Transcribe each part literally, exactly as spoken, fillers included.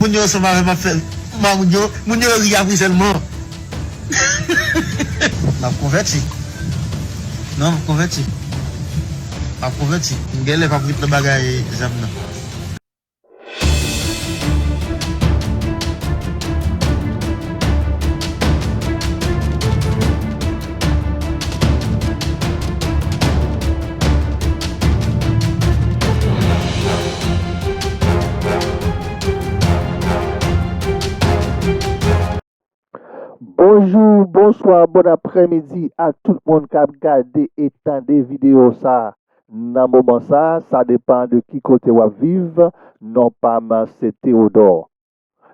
Moun yo ansanm avè m ap fè, m a moun yo, moun yo ri apre sèlman. M ap konvèti. Non, m ap konvèti. M ap konvèti. M genlè p ap ret nan bagay zam nan. Bonjou, bonswa, bon aprèmidi a tout moun k ap gade e tande videyo sa a. Nan moman sa a, sa depann de ki kote w ap viv, non pa m se Teyodò.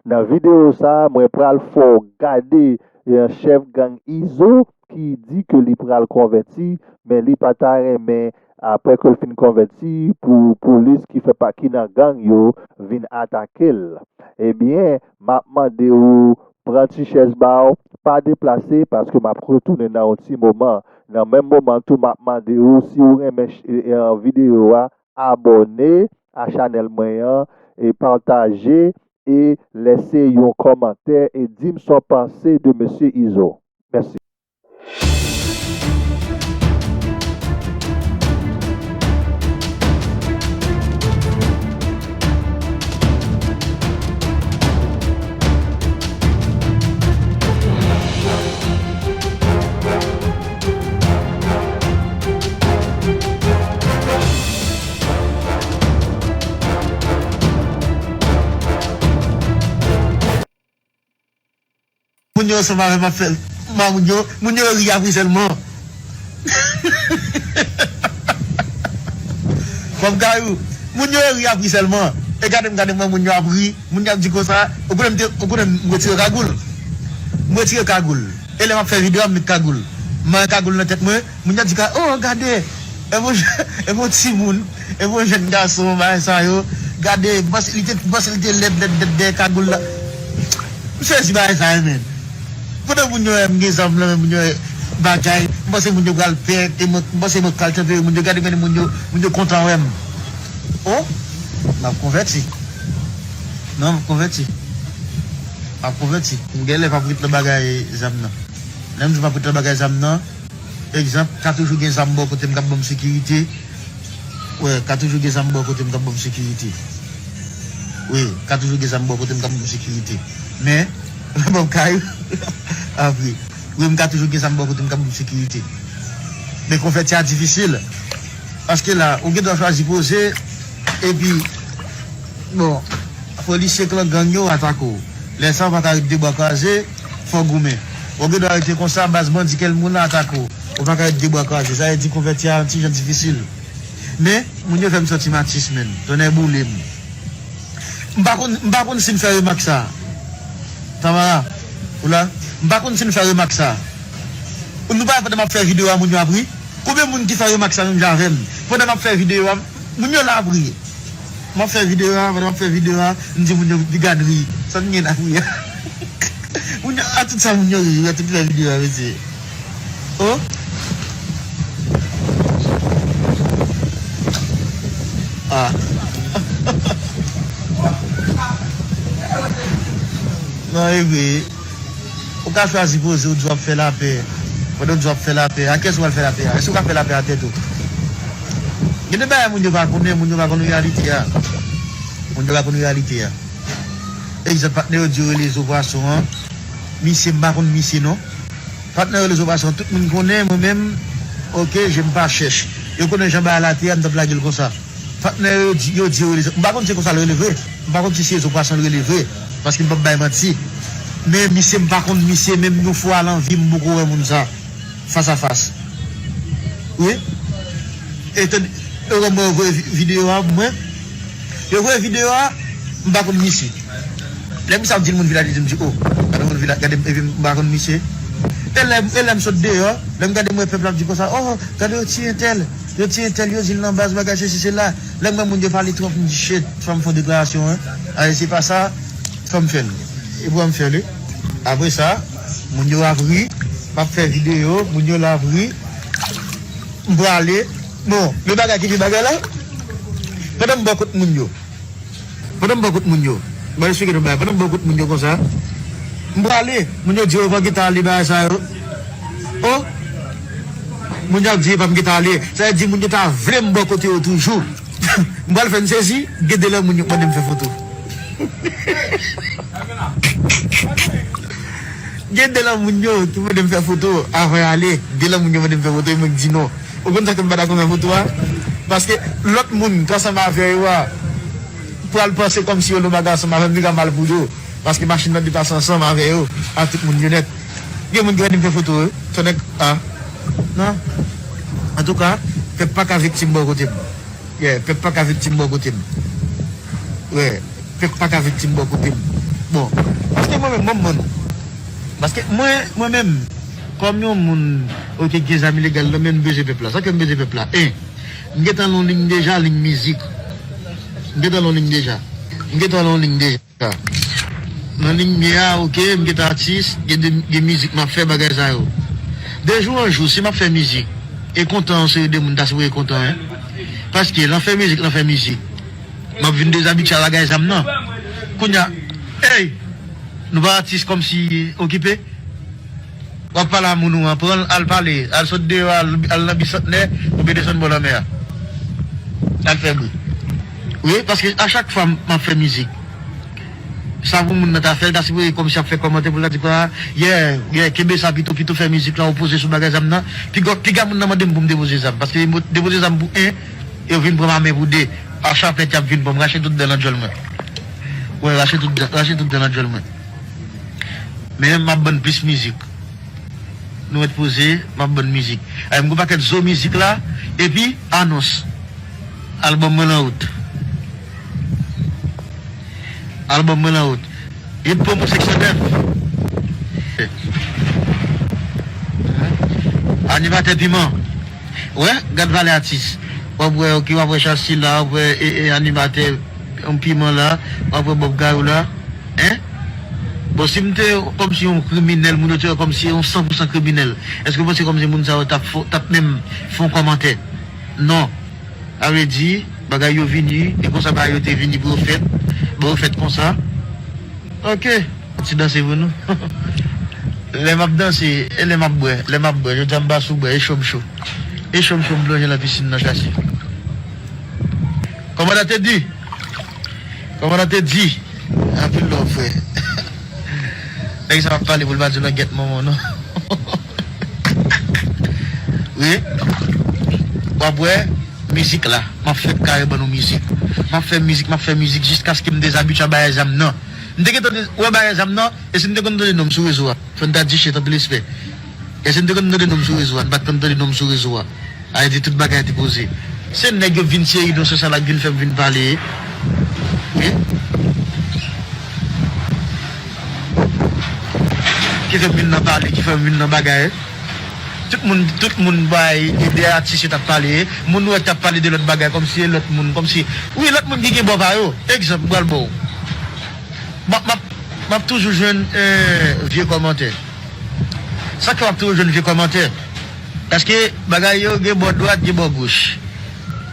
Nan videyo sa a, mwen pral fè w gade, eh, chèf gang Izo ki di ke li pral konvèti, men li pa ta renmen, apre ke l fin konvèti, pou polis ki fè pa, ki nan gang yo vin atake l. Ebyen, m ap mande w pran ti chèz ba w, pa deplase, paske m ap retounen nan yon ti moman. Nan menm moman tou, m ap mande w, si w renmen ch-, eh, eh, videyo a, abòne a chanèl mwen an, e pataje, e lèse yon kòmantè, e di m sa w panse de mesye Izo. Mèsi. Moun yo ansanm avè m ap fè, m a moun yo, moun yo ri apre sèlman. Kòm Kayou, moun yo ri apre sèlman. E gade m, gade m wè moun yo ap ri. Moun yo ap di konsa, ou konnen m te, ou konnen m retire kagoul. M retire kagoul. E lè m ap fè videyo a, m met kagoul. M mare kagoul nan tèt mwen, moun yo ap di ka, "Oh, gade, e bon, e bon timoun, e bon jèn gason, bagay sa yo. Gade, m panse li te, m panse li te lèd, lèd, lèd dèyè kagoul la." M sezi bagay sa yo, men. Pandan moun yo wè m gen zam nan men moun yo, wè bagay, m panse moun yo pral pè, e mwen, m panse mwen pral tanpere moun yo, gade men moun yo, moun yo kontan wè m. Oh, m ap konvèti. Non, m ap konvèti. M ap konvèti. M genlè p ap ret nan bagay zam nan. Lè m di m p ap ret nan bagay zam nan, egzanp, ka toujou gen zam bò kote m k ap ban m sekirite. Wi, ka toujou gen zam bò kote m k ap ban m sekirite. Wi, ka toujou gen zam bò kote m k ap ban m sekirite. Men, ban m kay apre. Wi, m ka toujou gen zam bò kote m k ap ban m sekirite. Men konvèti a difisil. Paske la, ou gen dwa chwazi poze, epi, bon, polisye klan gang yo atake w. Lè sa a, ou pa ka ret de bra kwaze, fò w goumen. Ou gen dwa rete konsa, baz bandi kèl moun la atake w. Ou pa ka ret de bra kwaze. Sa vle di konvèti a yon ti jan difisil. Men, moun yo fè m santi m atis, menn. Tonnè boule m. M pa konn, m pa konn si m fè remak sa. Tamara, ou la? M pa konn si m fè remak sa. Ou nou pa wè pandan m ap fè videyo a, moun yo ap ri? Konbyen moun ki fè remak sa menm jan avè m? Pandan m ap fè videyo a, moun yo la ap ri. M ap fè videyo a, pandan m ap fè videyo a, m di moun yo, "Di gad ri. Sa n gen ap ri a?" Moun yo, a tout sa moun yo ri, a tout fè videyo a, mesye. Oh. Ah. Non, e vre. Ou ka chwazi poze w, di w ap fè lapè. Pandan w di w ap fè lapè, a kiyès ou pral fè lapè a? Èske w ka fè lapè a tèt ou? Gen de bagay moun yo pa konnen, moun yo pa konn reyalite a. Moun yo pa konn reyalite a. Egzanp, patnè yo di yo rele Zo Pwason an. Misye, m pa konn misye non. Patnè yo rele Zo Pwason an, tout moun konnen, mwen menm, oke, je m pa chèch. Yo konnen jan bagay la te a, m t ap lage l konsa. Patnè yo di, yo di yo rele Zo, m pa konn si se konsa l rele vre. M pa konn si se Zo Pwason l rele vre. Paske m p ap bay manti. Men misye, m pa konn misye, menm yon fwa nan vi m, m poko wè moun sa. Fas a fas. Wi. E tande, yo wè mwen voye vi-, videyo a pou mwen. Yo voye videyo a, m pa konn misye. Lè misye ap di l moun Vilaj, li di m di, "Oh, gade moun Vilaj, gade m, epi m pa konn misye." E lè, e lè m sot deyò, lè m gade m wè pèp la ap di konsa, "Oh, gade yo tiye entèl, yo tiye entèl, yo di l nan baz, bagay sesi sela." Lè m wè moun yo pale twòp, m di, "Shit, fò m fè yon deklarasyon, en." A, e se pa sa, fò m fè l. E pou m fè l, wi. Apre sa, moun yo ap ri, m ap fè videyo, moun yo la ap ri. M prale. Bon, men bagay ki pi bagay la, pandan m bò kot moun yo, pandan m bò kot moun yo, Mwen eksplike nou bagay. Pandan m bò kote moun yo konsa, m prale. Moun yo di yo pa gentan ale bagay sa yo. O! Moun yo ap di yo pa m gentan ale. Sa vle di moun yo ta vle m bò kote yo toujou. M pral fè n sezi, gen de lè moun yo mande m fè foto. Gen de lè moun yo ki mande m fè foto avan y ale. De lè moun yo mande m fè foto, e mwen k di non. Ou konn sa k fè m pa dakò fè foto a? Paske lòt moun k ansanm avè yo a pral panse kòmsi yo nan bagay ansanm avè m, li ka mal pou yo. Paske machin nan depase ansanm avè yo, ak tout moun yo nèt. Gen moun ki mande m fè foto, wi. Sonnèk a. Non. Antouka, pèp pa ka viktim bò kote m. Yeah, pèp pa ka viktim bò kote m. Yeah, pèp pa ka viktim bò kote m. Bon, paske mwen menm, mwen, mwen, paske mwen, mwen menm, kòm yon moun, oke, gen zam ilegal nan men m, bezwen pèp la. Sa k fè m bezwen pèp la? En, m gentan nan yon liy deja, liy mizik. M gentan nan yon liy deja. M gentan nan yon liy deja. Nan liy m ye a, oke, m gentan atis, gen de, gen mizik m ap fè, bagay sa yo. De jou an jou, si m ap fè mizik, e kontan, yon seri de moun ta sipoze kontan, en. Paske, nan fè mizik, nan fè mizik. M ap vin dezabitye a bagay zam nan. Kounye a, ey! Nou pa atis kòmsi okipe. W ap pale a moun ou an, pran l, al pale, al sot deyò, al, al nan Bisantnè, oubyen desann bò lanmè a. Al fè bri. Wi, paske a chak fwa m, m ap fè mizik, sa pou moun nan ta fè, l ta sipoze kòmsi ap fè kòmantè pou l ta di kwa, yeah, yeah, kenbe sa pito, pito fè mizik la, ou poze sou bagay zam nan. Piga, piga moun nan mande m pou m depoze zam, paske mo-, depoze zam pou en, yo vin pran m a men pou de. A chapèt y ap vin pran m, rache tout dan nan djòl mwen. Wi, rache tout dan, rache tout dan nan djòl mwen. Men m ap bann plis mizik. Nou ret poze, m ap bann mizik. Ay, m gon pakèt zo mizik la, epi anons. Albòm mwen lan wout. Albòm mwen lan wout. Hit Promo seksyon nèf. Animatè piman. Wè, gad valè atis. W ap wè, oke, w ap wè Chasy la, w ap wè, e, e, animatè, yon piman la, w ap wè Bob Garou la. Hein? Bon, si m te kòmsi yon kriminèl, moun yo te wè kòmsi yon san pou san kriminèl. Èske w panse kòmsi moun sa yo t ap fè, t ap menm fè yon kòmantè? Non. Sa vle di, bagay yo vini, e konsa bagay yo te vini pou yo fèt. Bon, yo fèt konsa. Oke. Ti danse pou nou. Lè m ap danse, e lè m ap bwè, lè m ap bwè. Jodi a m pa sou bwè, e cho m cho. E cho m cho m plonje nan pisin nan Chasy. Kòmandan Teddy. Kòmandan Teddy. Anpil love, frè. Nèg sa ap pale pou l pa di langyèt manman w, non. Wi. W ap wè, mizik la. M ap fè kare ban nou mizik. M ap fè mizik, m ap fè mizik jiskaske m dezabitye a bagay zam nan. M te gentan de-, wè bagay zam nan, e si m te konn tande non m sou rezo a? Fò n ta di shit, anpil respè. E si n te konn tande non m sou rezo a, n pa t konn tande non m sou rezo a. A vle di tout bagay te poze. Se nèg yo vin seri non se sa la k vin fè m vin pale. Wi. Ki fè m vin nan pale, ki fè m vin nan bagay. Tout moun, tout moun bay de atis yo t ap pale. Moun ou wè k t ap pale de lòt bagay, kòmsi e lòt moun, kòmsi, wi, lòt moun ki gen bò pa yo. Egzanp, m pral ba w. M ap, m ap, m ap toujou jwenn, eh, vye kòmantè. Sa k fè m ap toujou jwenn vye kòmantè? Paske bagay yo gen bò dwat, gen bò goch.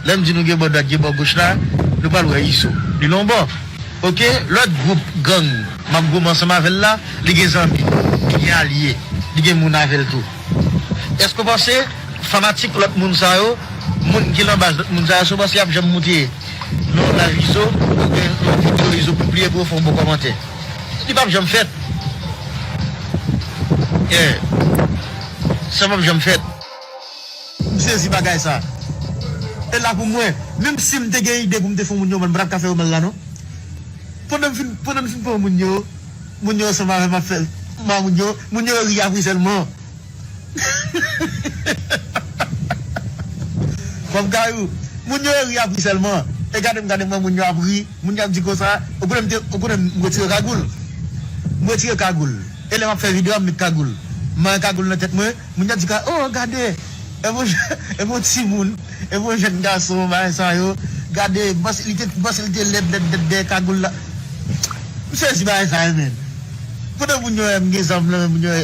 Lè m di nou gen bò dwat, gen bò goch la, nou pral wè Izo. Li nan yon bò. Oke, lòt gwoup gang, m ap goumen ansanm avè l la, li gen zanmi, li gen alye, li gen moun avè l tou. Èske w panse fanatik lòt moun sa yo, moun ki nan baz lòt moun sa yo, èske w panse y ap janm moute nan yon live Izo, oubyen yon videyo Izo pibliye pou yo fè yon bon kòmantè? Li p ap janm fèt. Yeah. Sa p ap janm fèt. M sezi bagay sa. E la pou mwen, menm si m te gen ide pou m te fè moun yo mal, m pa t ap ka fè yo mal la non. Pandan m fin, pandan m fin pran moun yo, moun yo ansanm avè m ap fè l. Ma moun yo, moun yo ri apre sèlman. Kòm Kayou, moun yo ri apre sèlman. E gade m, gade m, moun yo ap ri. Moun yo ap di konsa, ou konnen m te, ou konnen m retire kagoul. M retire kagoul. E lè m ap fè videyo a, m met kagoul. M mare kagoul nan tèt mwen, moun yo ap di ka, oh, gade, e bon, e bon timoun, e bon jèn gason, bagay sa yo. Gade, m panse li te, m panse li te lèd, lèd, lèd dèyè kagoul la. M sezi bagay sa yo, menm. Pandan moun yo wè m gen zam nan men, moun yo wè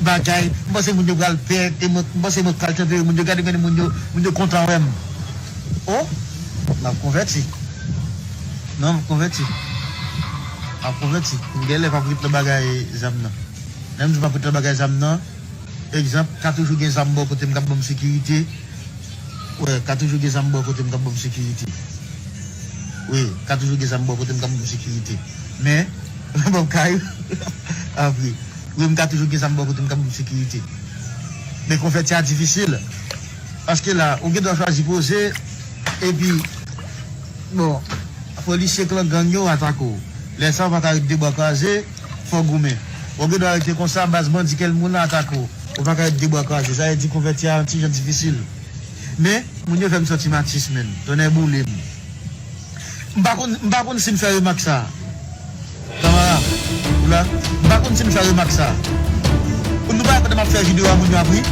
bagay, m panse moun yo pral pè, e mwen, m panse mwen pral tante moun yo, gade, gade moun yo, moun yo kontan wè m. Oh, m ap konvèti. Non, m ap konvèti. M ap konvèti. M genlè p ap ret nan bagay zam nan. Lè m di m ap ret nan bagay zam nan, egzanp, ka toujou gen zam bò kote m k ap ban m sekirite. Wè, ka toujou gen zam bò kote m k ap ban m sekirite. Wi, ka toujou gen zam bò kote m k ap ban m sekirite. Men, m p ap ka yo. Apre, wi, m ka toujou gen zam bò kote m k ap ban m sekirite. Men konvèti a difisil. Paske la, ou gen dwa chwazi poze, epi, bon, polisye klan gang yo atake w. Lè sa a, ou pa ka ret de bra kwaze, fò w goumen. Ou gen dwa rete konsa, baz bandi kèl moun la atake w. Ou pa ka ret de bwa kwaze. Sa vle di konvèti a yon ti jan difisil. Men, moun yo fè m santi m atis, menn. Tonnè boule m. M pa konn, m pa konn si m fè remak sa a. Kanmara, ou la? M pa konn si m fè remak sa a. Nou pa wè pandan m ap fè videyo a, moun yo ap ri?